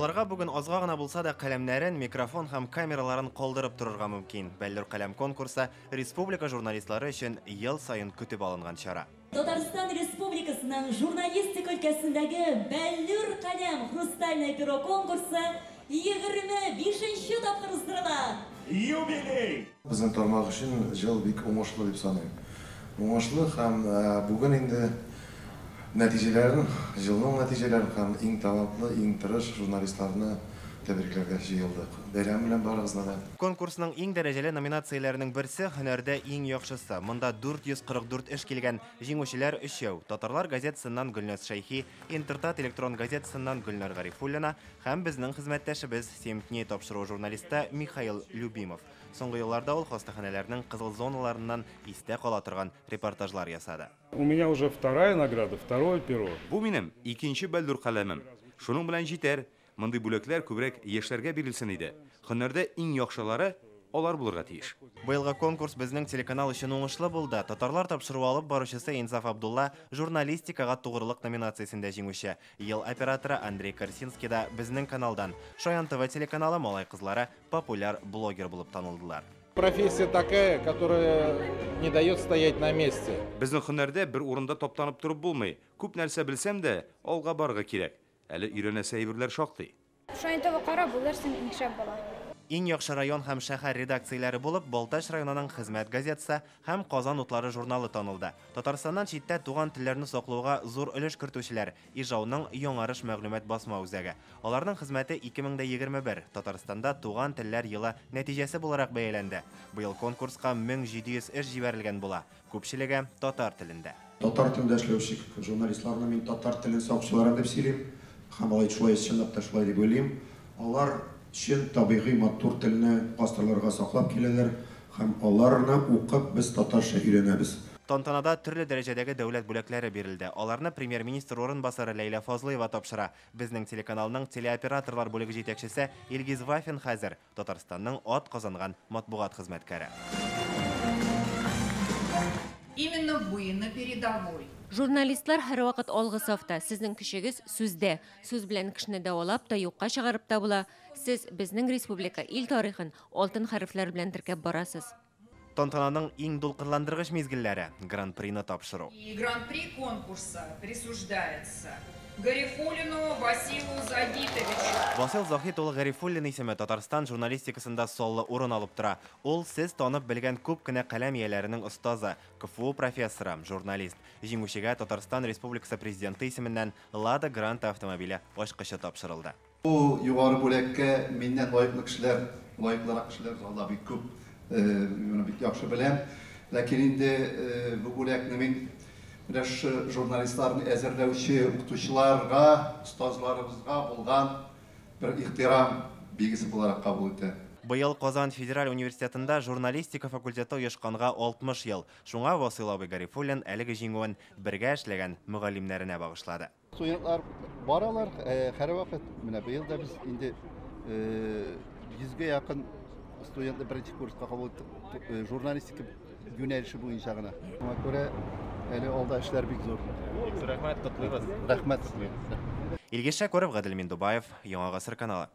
Аларга бүген азга гына булса да каләмнәрен, микрофон һәм камераларын калдырып торырга мөмкин. Бәллүр каләм конкурсы республика журналистлары өчен ел саен көтеп алынган чара. Татарстан Республикасының журналистика өлкәсендәге Бәллүр каләм Хрустальное перо конкурсы 25нче тапкыр уздырыла. Юбилей! Безнең тармак өчен җыл бик уңышлы дип саныйм. Уңышлы һәм бүген инде нәтиҗәләрен, җылның нәтиҗәләрен һәм иң талантлы, иң тырыш журналистларны тәбрикләргә җыелдык. Бәйрәм белән барыгызны да. Конкурсның иң дәрәҗәле номинацияләренең берсе һөнәрдә иң яхшысы. Монда 444 эш килгән. Җиңүчеләр өчәү. Татарлар газетасыннан Гөлназ Шәйхи, Интертат электрон газетасыннан Гөлнар Гарифуллина һәм безнең хезмәттәшебез Семь дней тапшыруы журналисты Михаил Любимов. Соңгы елларда ул хастаханәләрнең кызыл зоналарыннан истә кала торган репортажлар ясады. У меня уже вторая награда, второе перо. Бу минем икенче бәллүр каләмем. Шуның белән җитәр. Мондый бүләкләр күбрәк яшьләргә бирелсен иде. Һөнәрдә иң яхшылары алар булырга тиеш. Быелгы конкурс безнең телеканал өчен уңышлы булды. Татарлар тапшыруы алып баручысы Инсаф Абдулла журналистикага тугрылык номинациясендә җиңүче. Ел операторы Андрей Корсинский да безнең каналдан. Шаян ТВ телеканалы малай-кызлары популяр блогер булып танылдылар. Профессия такая, которая не дает стоять на месте. Безнең һөнәрдә бер урында таптанып торып булмый. Күп нәрсә белсәм дә, алга барырга кирәк. Әле өйрәнәсе әйберләр шактый. Шаян ТВ карап булырсың, иң шәп бала. Иң яхшы район һәм шәһәр редакцияләре булып Балтач районының Хезмәт газетасы һәм Казан утлары журналы танылды. Татарстаннан читтә туган телләрне саклауга зур өлеш кертүчеләр Ижауның Яңарыш мәгълүмат басма үзәге. Аларның хезмәте 2021 Татарстанда туган телләр елы нәтиҗәсе буларак бәяләнде. Быел конкурска 1700 эш җибәрелгән була. Күпчелеге татар телендә. Татар телендә эшләүче журналистларны мин татар телен сакчылары дип сөйлим. Һәм алай шулай чынлап та шулай дип уйлыйм. Алар чын табигый матур телне гасырларга саклап киләләр һәм аларны укып без татарча өйрәнәбез. Тантанада төрле дәрәҗәдәге дәүләт бүләкләре бирелде. Аларны премьер-министр урынбасары Ләйлә Фазлыева тапшыра. Безнең телеканалның телеоператорлар бүлеге җитәкчесе Илгиз Вафин хәзер Татарстанның ат казанган матбугат хезмәткәре. Именно вы на передовой. Журналистлар һәрвакыт алгы сафта. Сезнең көчегез сүздә. Сүз белән кешене дәвалап та, юкка чыгарып та була. Сез безнең республика ил тарихын алтын хәрефләр белән теркәп барасыз. Тантананың иң дулкынландыргыч мизгелләре Гран-прины тапшыру. И Гран-при конкурса присуждается Гарифуллину Василу Загитовичу. Васил Захит улы Гарифуллин исеме Татарстан журналистикасында саллы урын алып тора. Ул сез танып белгән күп кенә каләм ияләренең остазы, КФУ профессоры, журналист. Җиңүчегә Татарстан Республикасы президенты исеменнән Лада Гранта автомобиле ачкычы тапшырылды. Бу югары бүләккә миннән лаеклы кешеләр, лаеклырак кешеләр залда бик күп. Моны бик яхшы беләм. Ләкин инде бу бүләкне мин менә шушы журналистларны әзерләүче укытучыларга, остазларыбызга булган бер ихтирам билгесе буларак кабул итәм. Быел Казан федераль университетында журналистика факультеты оешканга 60 ел. Шуңа Васил абый Гарифуллин әлеге җиңүен бергә эшләгән мөгаллимнәренә багышлады. Студентлар баралар, һәрвакыт. Менә быел да без инде 100гә якын студентны беренче курска кабул иттек, журналистика юнәлеше буенча гына. Шуңа күрә әле алда эшләр бик зур. Бик зур рәхмәт, котлыйбыз. Рәхмәт. Илгиз Шәкүров, Гадел Миндубаев, Яңа Гасыр каналы.